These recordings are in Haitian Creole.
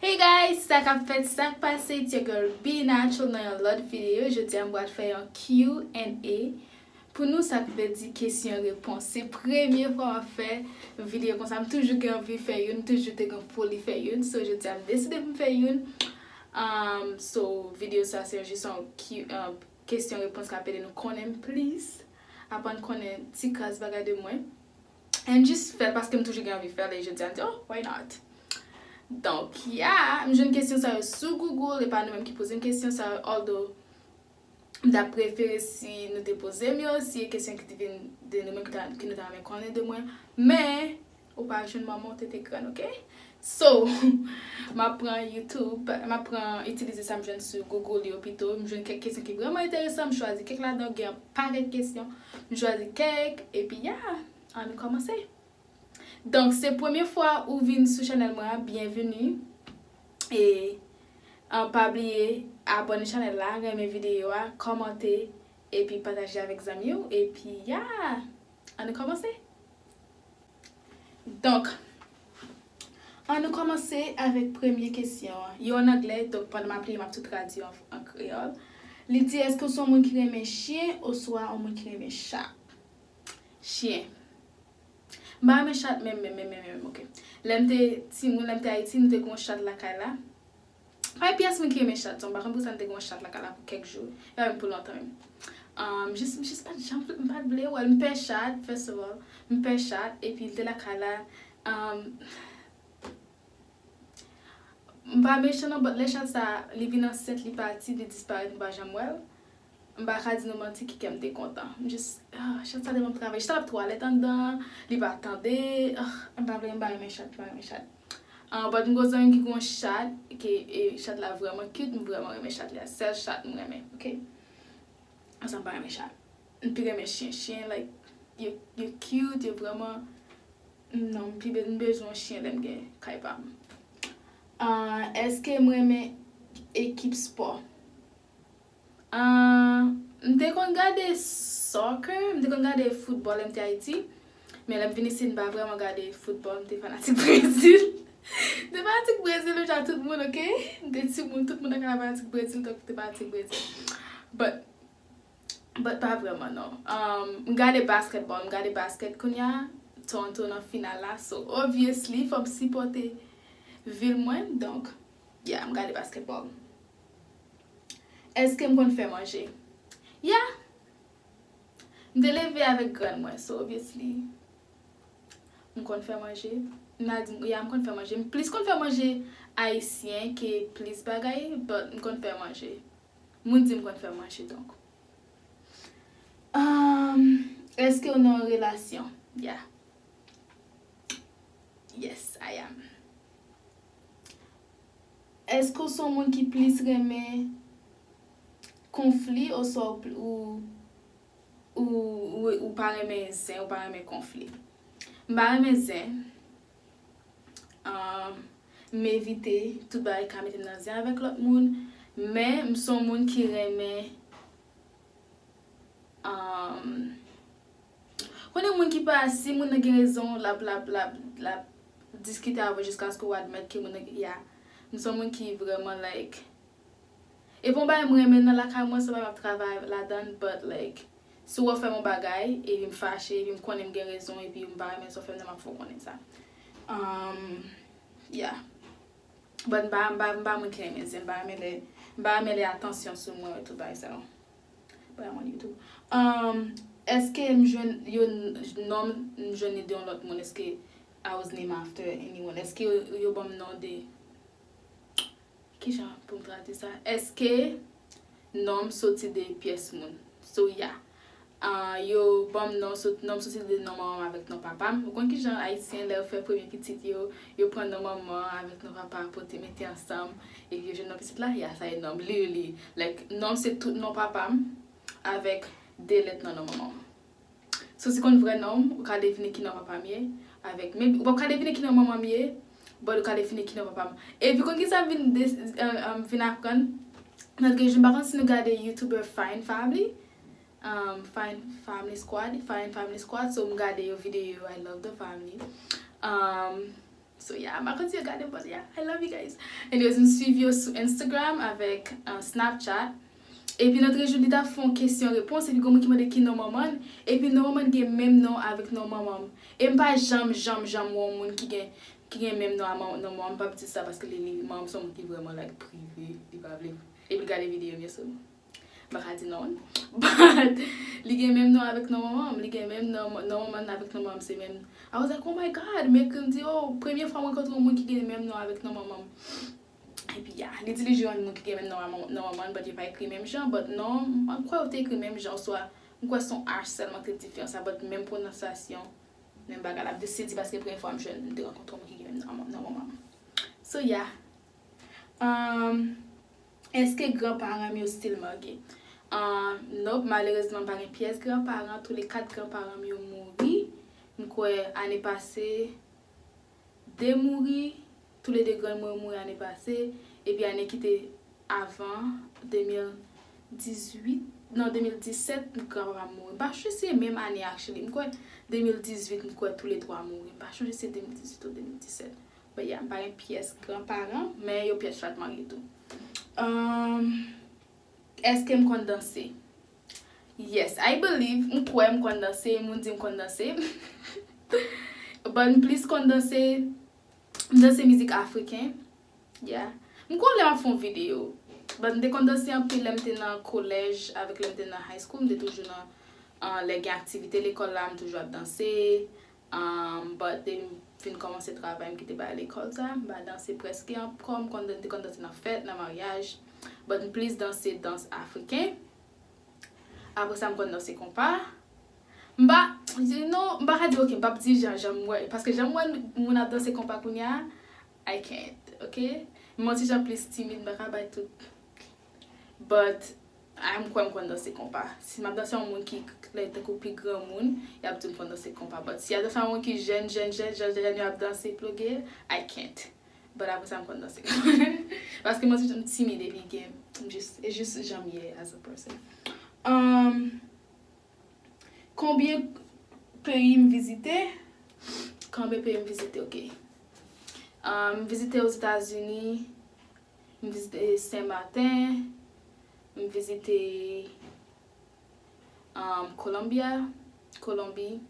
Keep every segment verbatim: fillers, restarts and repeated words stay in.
Hey guys, sa k ap fèt, sa k pase, it's your girl B Natural nan yon lòt videyo. Jodi a m pral fè yon Q and A pou nou, sa k vle di kesyon repons. Se premye fwa m ap fè videyo konsa. M toujou gen anvi fè youn, m toujou te gen foli fè youn. So jodi a m deside pou m fè youn. Um, so videyo sa se jis yon Q, uh, kesyon repons k ap ede nou konnen m plis, aprann konnen ti kras bagay de mwen. And jis fè l paske m toujou gen anvi fè l, e jodi a m di, oh, why not? Donk, yeah, m jwenn kesyon sa yo sou Google, e pa nou menm ki poze m kesyon sa yo, although m ta prefere si nou te poze m yo, si e kesyon ki te vin de nou menm ki ta, ki nou ta renmen konnen de mwen. Men, ou pa jwenn manman w tete grenn, oke? So, m ap pran YouTube, m ap pran, itilize sa m jwenn sou Google yo pito. M jwenn kèk kesyon ki vrèman enteresan, m chwazi kèk ladan, gen yon pakèt kesyon, m chwazi kèk, epi ya, ann kòmanse. Donk, se premye fwa ou vin sou chanèl mwen an, byenveni. E, an, pa bliye abòne chanèl la, renmen videyo a, kòmante, epi pataje avèk zanmi w, epi ya, ann kòmanse. Donk, ann nou kòmanse avèk premye kesyon an. Yo ann anglè, donk pandan m ap li, m ap tou tradui an, an kreyòl. Li di, èske w se yon moun ki renmen chyen oswa yon moun ki renmen chat? Chyen. M pa renmen chat menm, menm, menm, menm, menm, oke. Lè m te timoun, lè m te Ayiti, nou te gen yon chat lakay la. Pa gen pyès moun ki renmen chat, so m pa konn poukisa m te gen yon chat lakay la pou kèk jou. E pa menm pou lontan menm. Um, jis, m jis pa t janm, m pa t vle wè l. M pè chat, first of all. M pè chat, epi l te lakay la. Um, m pa mechan non, but lè chat sa, li vin ansent, li pati, li disparèt, m pa janm wè l. M pa ka di nou manti ki kè m te kontan. M jis, ah, chat sa te ban m travay. Chat la ap twalèt anndan, li pa tande. Ah, m pa vle, m pa renmen chat, m pa renmen chat. Ah, but m gon zanmi m ki gon chat, ke, e, chat la vrèman cute, m vrèman renmen chat li a. Sèl chat m renmen, oke? Ansanm pa renmen chat. M pi renmen chyen. Chyen, like, yo, yo cute, yo vrèman, non, m pi be-, m bezwen yon chyen lè m gen kay pa m. Ah, èske m renmen ekip spò? Ah, m te konn gade soccer, m te konn gade foutbòl lè m te Ayiti. Men lè m vin isit, m pa vrèman gade foutbòl, m te fanatik Brezil. M te fanatik Brezil, jan tout moun, oke? M te timoun, tout moun nan kay la fanatik Brezil, donk m te fanatik Brezil. But, but pa vrèman, non. Um, m gade basketball, m gade basket kounye a, Toronto nan final la, so obviously, fò m sipòte vil mwen, donk, yeah, m gade basketball. Èske m konn fè manje? Yeah! M te leve avèk grann mwen, so obviously, m konn fè manje. M a di, yeah, m konn fè manje. M plis konn fè manje ayisyen ke plis bagay, but m konn fè manje. Moun di m konn fè manje, donk. Um, èske w nan yon relasyon? Yeah. Yes, I am. Èske w se yon moun ki plis renmen konfli oswa w pl-, ou, ou, ou, ou pa renmen zen, ou pa renmen konfli? M pa renmen zen. Um, m evite tout bagay ki ka mete m nan zen avèk lòt moun, men m se yon moun ki renmen, um, konnen moun ki pa, si moun nan gen rezon, l ap, l ap, l ap, l ap diskite avè w jiskaske w admèt ke moun nan, ya. M se yon moun ki vrèman, like, e pa yon bagay m renmen nan lakay mwen, se yon bagay m ap travay ladan l, but, like, si w fè m yon bagay, epi m fache, epi m konnen m gen rezon, epi m pa renmen sa w fè m nan, m ap fè w konnen sa. Um, yeah. But m pa, m pa, m pa moun ki renmen zen, m pa renmen lè, m pa renmen lè atansyon sou mwen, tout bagay sa yo. But I'm on YouTube. Um, èske m jwenn yon nonm, m jwenn li de yon lòt moun? Èske I was named after anyone? Èske yo, yo ban m non de, kijan pou m tradui sa? Èske non m soti de pyès moun? So, yeah. Ah, yo ban m non, sot-, non m soti de non manman m avèk non papa m. Ou konn kijan Ayisyen, lè yo fè premye pitit yo, yo pran non manman avèk non papa pote mete ansanm, epi yo jwenn non pitit la, ya, sa e non m, literally. Like, non m se tout non papa m avèk de lèt nan non manman m. So, si konn vrè non m, ou ka devine ki non papa m ye, avèk, men ou p ap ka devine ki non manman m ye, but ou ka devine ki non papa m. Epi konn ki sa m vin de-, eh, eh, vin aprann? Nan ke je m pa konn si nou gade YouTuber Fine Family, um, Fine Family Squad, Fine Family Squad, so m gade yo videyo, I love the family. Um, So yeah, m pa konn si yo gade, but yeah, I love you guys. Anyways, m swiv yo sou Instagram avèk uh, Snapchat. Epi nan trezou li ta fè yon kesyon repons, epi gon moun ki mande ki non manman l, epi non manman l gen menm non avèk non manman m. E m pa janm, janm, janm wè yon moun ki gen, ki gen menm non a man- non manman m, m p ap di sa paske li, li, manman m se yon moun ki vrèman like prive, li pa vle. Epi l gade videyo m yo, so m pa ka di non. But li gen menm non avèk non manman m, li gen menm non, non manman l avèk non manman m, se menm. I was like, oh my God, men ke m di, oh, premye fwa m rankontre yon moun ki gen menm non avèk non manman m. Epi ya, li di li jwenn yon moun ki gen menm non a man- non manman l, but yo pa ekri menm jan, but non, m kwè yo te ekri menm jan, oswa m kwè se yon H sèlman ki te diferans la, but menm pwononsasyon, menm bagay la. M te sezi paske premye fwa m jwenn, m te rankontre yon moun ki gen menm non a man- non manman m. So yeah. Um, èske granparan m yo still marye? Uh, nope, malerezman m pa gen pyès granparan, tou le kat granparan m yo mouri. M kwè ane pase, de mouri, tou le de grann mwen yo mouri ane pase, epi ane ki te avan, de mil dizuit, non, de mil disèt, granpapa m mouri. M pa chonje si se menm ane, actually. M kwè de mil dizuit, m kwè tou le twa mouri. M pa chonje si se de mil dizuit ou de mil disèt. But yeah, m pa gen pyès granparan, men yo pyès chat marye tou. Um, Èske m konn danse? Yes, I believe. M kwè m konn danse. Moun di m konn danse. But m plis konn danse, m danse mizik afriken. Yeah. M kwè lè m ap fè yon videyo. But m te konn danse anpil lè m te nan kolèj avèk lè m te nan high school. M te toujou nan, uh, lè gen aktivite lekòl la, m toujou ap danse. Um, but depi m fin kòmanse travay, m kite bagay lekòl sa, m pa danse prèske ankò. M konn, te konn danse nan fèt, nan maryaj. But m plis danse dans afriken. Apre sa, m konn danse konpa. M pa, you know, m pa ka di, ok, m p ap di jan, jan m wè, paske jan m wè moun ap danse konpa kounye a, I can't, ok? M yon ti jan plis timid, m pa ka bay tout. But, a, m kwè m konn danse konpa. Si m ap danse yon moun ki lè tankou pi granmoun, y ap di m konn danse konpa. But si y ap danse yon moun ki jèn, jèn, jèn, jèn, jèn, jèn, y ap danse ploge, I can't. But apre sa, m konn danse konpa. Paske m yon ti jan timid epi gen, m jis, e jis jan m ye as a person. Um, Konbyen peyi m vizite? Konbyen peyi m vizite, ok. Um, m vizite Ozetazini, m vizite Sen Maten, m vizite um, Colombia, Kolonbi,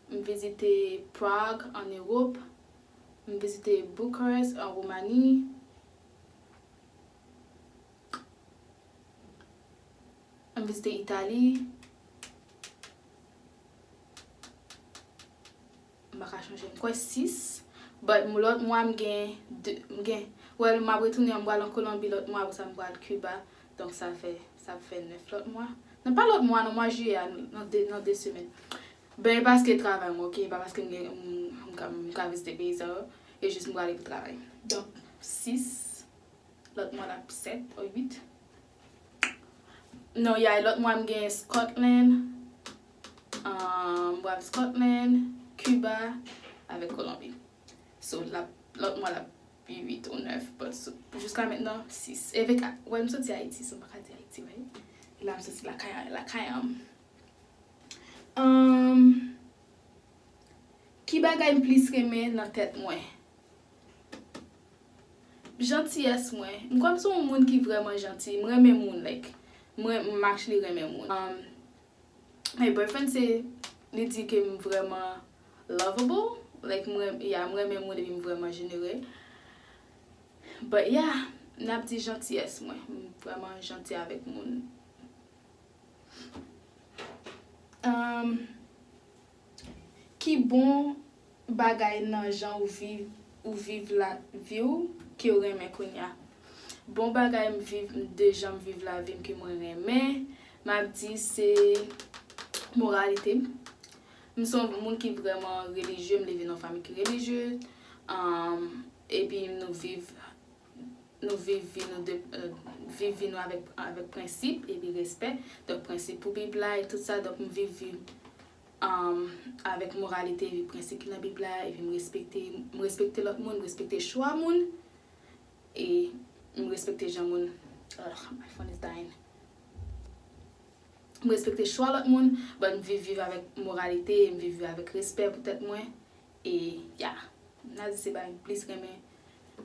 m vizite Prague an Ewòp, m vizite Bucharest an Roumani, m vizite Itali, m pa ka chonje, m kwè sis. But m, lòt mwa m gen de, m gen, well, m ap retounen, m pral an Kolonbi lòt mwa, apre sa m pral Kiba. Donk sa fè, sa ap fè nèf lòt mwa. Non, pa lòt mwa, non, mwa jiyè a, nan de, nan de semèn. Ben, e paske travay mwen, ok? E pa paske m gen, m, m ka, m ka vizite peyi sa yo. E jis m prale pou travay. Donk, sis, lòt mwa l ap sèt ou uit. Non, ya, lòt mwa m gen Scotland. Um, m pral Scotland, Cuba, avèk Kolonbi. So, l ap, lòt mwa l ap uit ou nèf, but so, jiska mentnan, sis. Evèk, well, m soti Ayiti, so m pa ka di Ayiti, right? E la m soti lakay, lakay an. Um, ki bagay m plis renmen nan tèt mwen? Jantiyès mwen. M kwè m se yon moun ki vrèman janti. M renmen moun, like, mwen, m actually renmen moun. Um, my boyfriend se, li di ke m vrèman lovable. Like, m renmen, yeah, m renmen moun epi m vrèman jenere. But yeah, n ap di jantiyès mwen. M vrèman janti avèk moun. Um, ki bon bagay nan jan ou viv, ou viv la, vi w ke w renmen kounye a? Bon bagay m viv, m, de jan m viv lavi m ke mwen renmen, m ap di se moralite m. M se yon moun ki vrèman relijye, m leve nan yon fanmi ki relijye. Um, epi nou viv nou viv vi nou de, euh, viv vi nou avèk, avèk prensip epi respè. Donk, prensip pou Bib la e tout sa. Donk, m viv vi, um, avèk moralite epi prensip ki nan Bib la, epi m respekte, m respekte lòt moun, m respekte chwa moun, e m respekte jan moun, ugh, my phone is dying. M respekte chwa lòt moun, but m viv, viv avèk moralite, e m viv, viv avèk respè pou tèt mwen, e, yeah. M ta di se bagay m plis renmen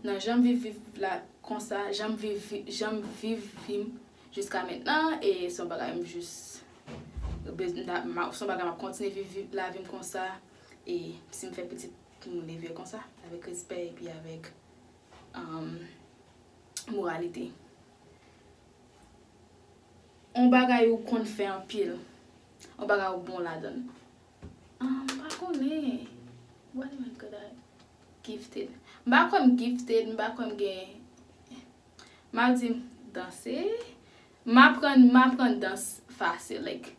nan jan m viv, viv la konsa, jan m viv, vi- jan m viv vi m jiska mentnan, e se yon bagay m jis, bez- m ta- m a- se yon bagay m ap kontinye viv, viv lavi m konsa, e si m fè pitit, pou m leve konsa, avèk respè, epi avèk, um, moralite. Yon bagay ou konn fè anpil, yon bagay ou bon ladan l. Ah, m pa konnen. What am I good at? Gifted. M pa kwè m gifted, m pa kwè m gen. M ap di m danse. M aprann, m aprann dans fasil. Like,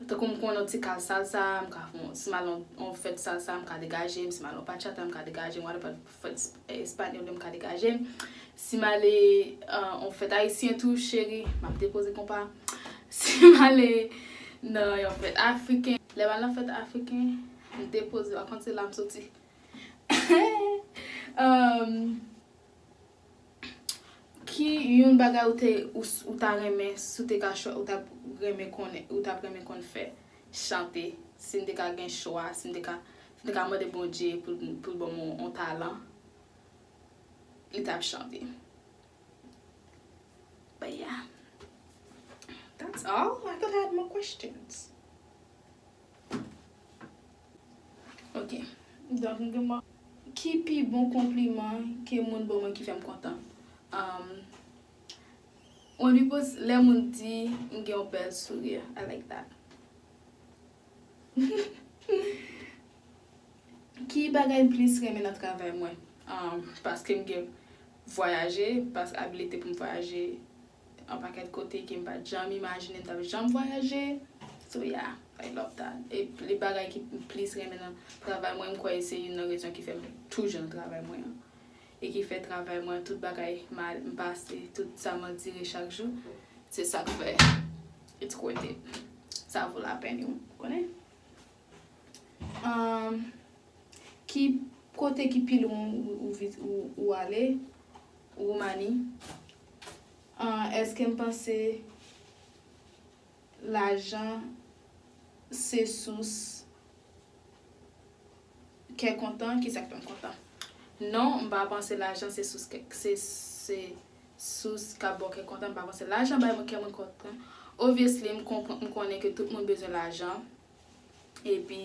tankou m konn yon ti kal salsa, m ka fè yon, si m al yon, yon fèt salsa, m ka degaje m, si m al yon bachata, m ka degaje m, whatever, fèt es- espanyòl, m ka degaje m. Si m ale, uh, yon fèt ayisyen tou, cheri, m ap depoze konpa. Si m ale nan yon fèt afriken, lè m al nan fèt afriken, m depoze, pa konn se la m soti. Um, ki yon bagay ou te, ou, s- ou ta renmen, si w te ka chwa, ou t ap renmen konnen, ou t ap renmen konn fè? Chante. Si m te ka gen chwa, si m te ka, si m te ka mande Bondye pou, pou l ban m yon, yon talan, li t ap chante. But yeah. That's all. I could add more questions. Ok. Donk, m gen mwa. Ki pi bon konpliman ke moun ban mwen ki fè m kontan? Um, on li poz lè moun di m gen yon bèl sourire. I like that. Ki bagay m plis renmen nan travay mwen? Um, paske m gen vwayaje, paske abilite pou m vwayaje yon pakèt kote ke m pa t janm imajine m t ap janm vwayaje. So yeah, I love that. E li bagay ki m plis renmen nan travay mwen, m kwè se youn nan rezon ki fè m toujou nan travay mwen an. E ki fè travay mwen, tout bagay m al, m pase, tout sa m andire chak jou, se sa k fè it's worth it. Sa vo lapèn, ou konnen? Um, ki kote ki pi lwen ou, ou, vi- ou, ou ale? Woumani. Uh, èske m panse lajan se sous kè kontan? Ki sa k fè m kontan? Non, m pa panse lajan se sous kè, se, se sous k ap ba w kè kontan. M pa panse lajan bay mwen kè mwen kontan. Obviously, m konprann, m konnen ke tout moun bezwen lajan. Epi,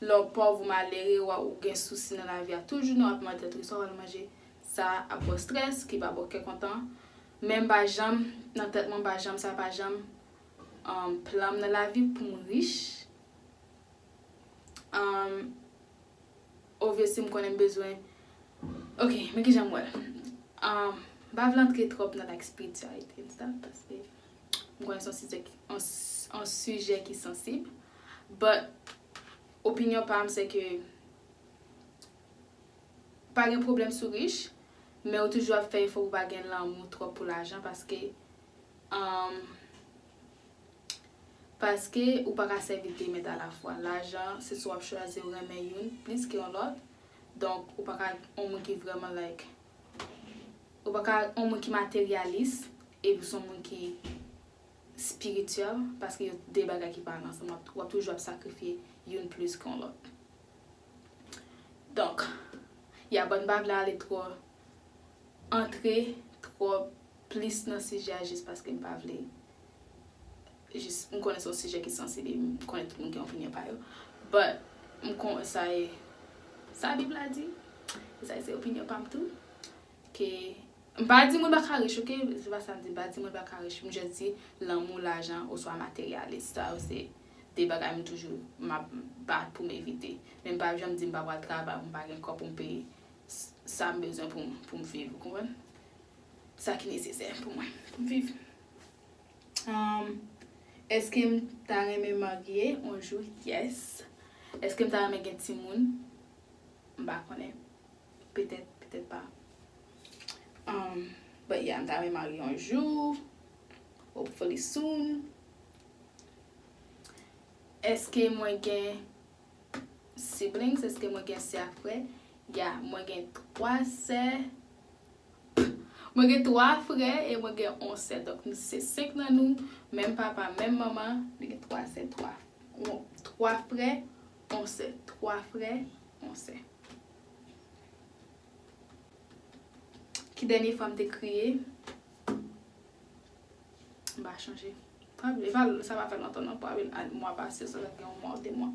lè w pòv ou malere, w a- ou gen sousi nan lavi a, toujou nan w ap mande tèt ou, sa w al manje, sa ap ba w strès, ki pa ba w kè kontan. Men m pa janm, nan tèt mwen, m pa janm, sa pa janm, um, plan m nan lavi pou m rich. Um, obviously, m konnen m bezwen. Ok, men kijan m wè l. Um, m pa vle antre twòp nan, like, spirituality and stuff, paske m konnen se yon sijè ki, yon s- yon sijè ki sansib. But, opinyon pa m, se ke pa gen pwoblèm si w rich, men ou toujou ap fè efò pou w pa gen lanmou twòp pou lajan, paske, um, paske ou pa ka sèvi de mèt alafwa. Lajan, se swa w ap chwazi ou renmen youn plis ke yon lòt. Donk, ou pa ka yon moun ki vrèman, like, ou pa ka yon moun ki materyalis, epi se yon moun ki espirityèl, paske yo de bagay ki pa al ansanm. W ap, w ap toujou ap sakrifye youn plis ke yon lòt. Donk, ya, bon, m pa vle ale twò, antre twò plis nan sijè a, jis paske m pa vle. Jis, m konnen se yon sijè ki sansib, e m konnen tout moun gen opinyon pa yo. But, m kon, sa e, sa Bib la di, e sa e se opinyon pa m tou, ke m pa di moun pa ka rich, ok? Se pa sa m di, m pa di moun pa ka rich. M just di lanmou, lajan, oswa materyalis. Sa yo se de bagay m toujou, m ap bat pou m evite. Men m pa janm di m pa pral travay, m pa gen kòb pou m peye s- sa m bezwen pou m, pou m viv, ou konprann? Sa ki nesesè pou mwen, pou m viv. Um, èske m ta renmen marye yon jou? Yes. Èske m ta renmen gen timoun? M pa konnen. Petèt, petèt pa. Um, but yeah, m ta renmen marye yon jou. Hopefully soon. Èske mwen gen siblings? Èske mwen gen sè ak frè? Ya, mwen gen twa sè. Mwen gen twa frè e mwen gen yon sè. Donk, nou se senk nan nou, menm papa, menm manman. Nou gen twa sè, twa, yon, twa frè, yon sè. Twa frè, yon sè. Ki dènye fwa m te kriye? M pa chonje. Probably, e pa, sa pa fè lontan non, probably mwa pase, sa gen yon mwa ou de mwa.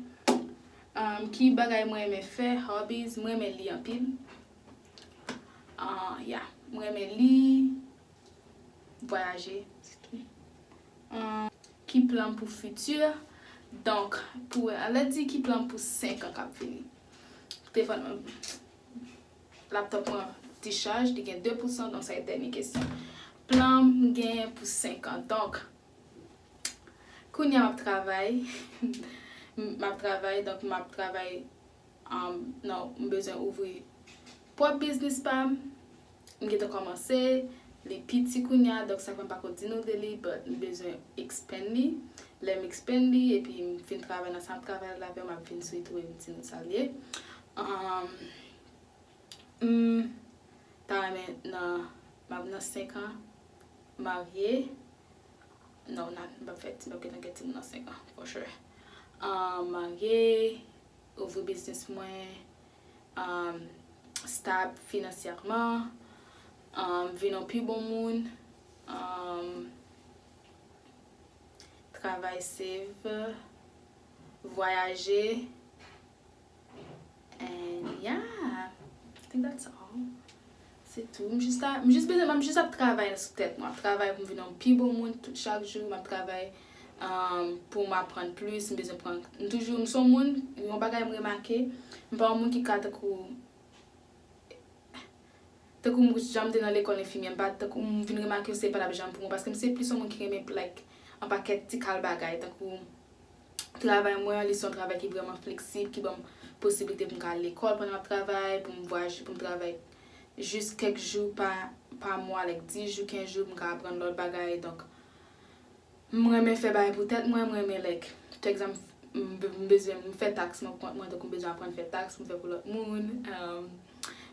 Um, ki bagay mwen renmen fè, hobbies, mwen renmen li anpil. Uh, yeah, mwen renmen li, vwayaje, se tou. Um, ki plan pou fiti? Donk, pou, lè di ki plan pou senk an k ap vini. Telefòn mwen, laptop mwen dichaj, li gen de pousan, donk sa e dènye kesyon. Plan m genyen pou senk an. Donk, kounye a m ap travay. M ap travay, donk m ap travay, um, non, m bezwen ouvri pwòp biznis pa m. M gentan kòmanse, li piti kounye a, donk sa fè m pako di nou de li, but m bezwen expand li. Lè m expand li, epi m fin travay nan sa m ap travay la, apre m ap vin sou li tou, e m di nou sa l ye. Um, m ta renmen nan, m ap nan senk an, marye. Non, m p ap fè, m p ap gentan gen timoun nan senk an, for sure. Um, marye, ouvri biznis mwen, um, stab finansyèman, um, vin yon pi bon moun, um, travay, save, vwayaje, and yeah, I think that's all. Se tou. M jis la, m jis bezwen, m jis ap travay sou tèt mwen. M ap travay pou m vin yon pi bon moun tout chak jou. M ap travay, um, pou m aprann plis. M bezwen pran, m toujou, m se yon moun, yon bagay m remake, m pa yon moun ki ka tankou, tankou m, jan m te nan lekòl enfimyè, m pa tankou, m vin remake se pa t ap janm pou mwen, paske m se plis yon moun ki renmen, like, yon pakèt ti kal bagay, tankou travay mwen an, li se yon travay ki vrèman fleksib, ki ban m posiblite pou m ka al lekòl pandan m ap travay, pou m vwayaje, pou m travay jis kèk jou pa, pa mwa, like dis jou, kenz jou, pou m ka aprann lòt bagay. Donk, m renmen fè bagay pou tèt mwen, m renmen, like, pa egzanp, m be- m bezwen, m fè taks mwen pou kont mwen, donk m bezwen aprann fè taks pou m fè pou lòt moun. Um,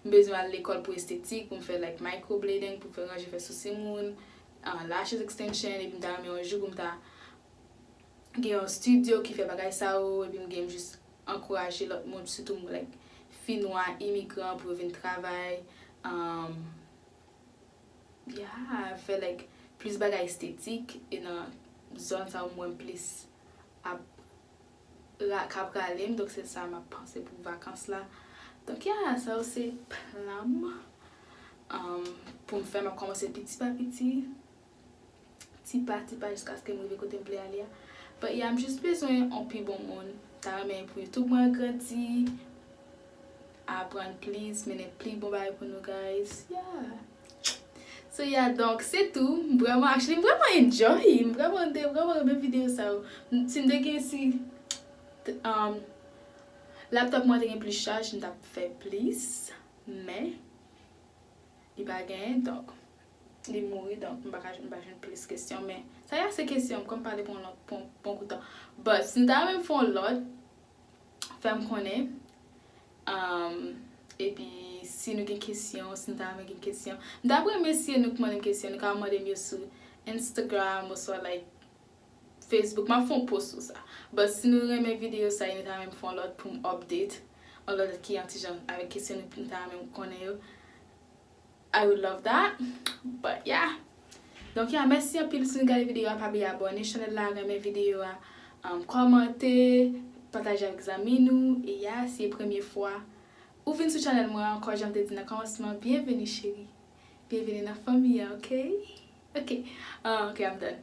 m bezwen al lekòl pou estetik, pou m fè, like, microblading, pou m fè ranje, fè sousi moun, uh, lashes extension, epi m ta renmen yon jou pou m ta gen yon studio ki fè bagay sa yo, epi m gen, m jis ankouraje lòt moun, sitou, like, fi nwa, imigran, pou yo vin travay. Um, yeah, fè, like, plis bagay estetik, e nan zòn sa yo, mwen plis ap ra- k ap rale m, donk se sa m ap panse pou vakans la. Donk, yeah, sa yo se plan m, um, pou m fè, m ap kòmanse piti pa piti. Ti pa, ti pa, jiskaske m rive kote m vle ale a. But yeah, m jis bezwen yon pi bon moun. Ta renmen pou YouTube mwen grandi, aprann plis, mennen pli bon bagay pou nou, guys. Yeah. So yeah, donk se tou. M vrèman, actually, m vrèman enjoy. M vrèman, m te vrèman renmen videyo sa yo. M- Si m te gen, si t- um, laptop mwen te gen plis chaj, m t ap fè plis. Men, li pa genyen, donk, li mouri, donk, m pa ka, m pa jwenn plis kesyon, men sa y a se kesyon, m konn pale pou yon lòt, pou, pou yon kout tan. But, si n ta renmen fè yon lòt, fè m konnen. Um, epi, si nou gen kesyon, si n ta renmen gen kesyon, m ta renmen si nou k mande m kesyon, nou ka mande m yo sou Instagram, oswa, like, Facebook, m ap fè yon post sou sa. But si nou renmen videyo sa, nou ta renmen fè yon lòt pou m update, yon lòt ki yon ti jan avèk kesyon nou, nou ta renmen konnen yo. I would love that. But yeah. Donk, yeah, mèsi anpil si nou gade videyo a, pa bliye abòne chanèl la, renmen videyo a, um, kòmante, pataje avèk zanmi nou. E yeah, si e premye fwa ou vin sou chanèl mwen ankò, jan m te di nan kòmansman, byenveni cheri. Byenveni nan fanmi an, ok? Ok. Ah, ok, I'm done.